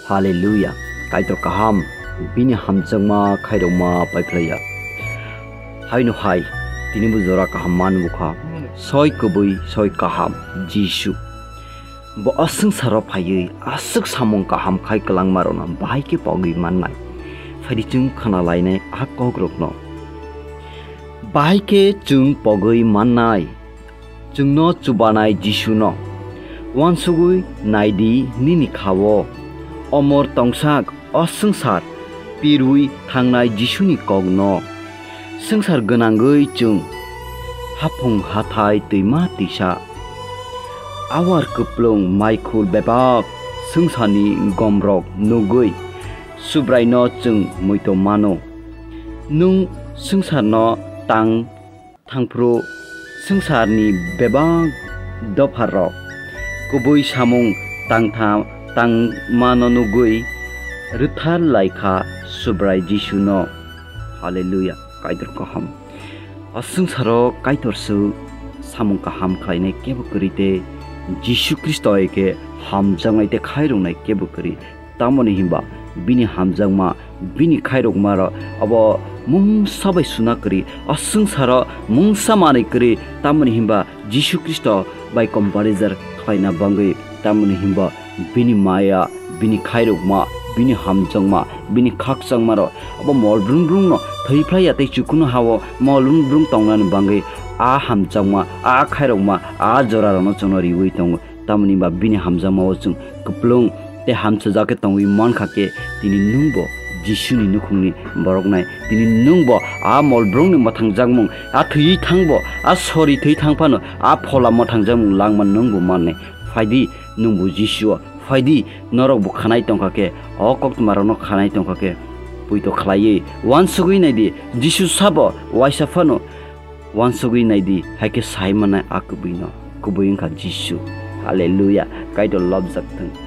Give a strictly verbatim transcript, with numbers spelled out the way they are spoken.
Hallelujah. Kaitor kaham, bini hamjakma khairokma paiphlaiya. Haino hai, tini bo jora kaham manbukha. Soi kubui, soi kaham, Jisu. Bo o swngcharo phaiwi aswk samung kaham khai kwlangmarokno bahai khe pogwi mannai. Phaidi chwng khna lainai a kokrokno. Bahai khe chwng pogwi mannai. Chwngno chubanai Jisuno. Uansugwi naidi nini kha-o. Omor tongsak o swngchar pirwi thangnai Jisuni kokno. Swngchar gwnangwi chwng haphung hathai twima twisa. Awar kwplwng maikhul bebak swngcharni gomrok nugwi Subraino chwng muitu mano. Nwng swngcharno tang thangphru swngcharni bebak dopharok kubui samung tangtha-, tangmano nugwi rwthar lai kha Subrai Jisuno. Hallelujah, Kaitor kaham. O swngcharo Kaitor se samung kaham khlainai kebo kwrwi tei Jisu Khristo hai khe hamjaknai tei khairoknai kebo kwrwi. Tamoni hinba bini hamjakma, bini khairokmarok abo mungsa bai suna kwrwi, o swngcharo mungsa manwi kwrwi. Tamoni hinba Jisu Khristo bai comparison khlaina bangwi. Tamoni hinba bini maya, bini khairokma, bini hamjakma, bini khakchangmarok abo mol brung brungno thwi phlaiya tei chukunu ha-o mol brung brung tongnani bangwi a hamjakma, a khairokma, a jorarokno chwngno riwi tongo. Tamoni ba bini hamjakmao chwng kwplwng tei hamchajak khe tongwi mankha khe, tini nwngbo Jisuni nukhungni borok nai. Tini nwngbo a mol brungni mwthangjakmung, a thwiwi thangbo, a sori thwi thang phano a phola mwthangjakmung langma nwngbo mannai. Phaidi nwngbo Jisuo, phaidi norokbo khanai tongkha khe, o koktwmarokno khanai tongkha khe, poito khlaiwi uansugwi naidi, Jisu sabo uaisa phano uansugwi naidi, hai khe sai mannai a kubuino, kubui wngkha Jisu. Hallelujah, Kaitor lobjak thung.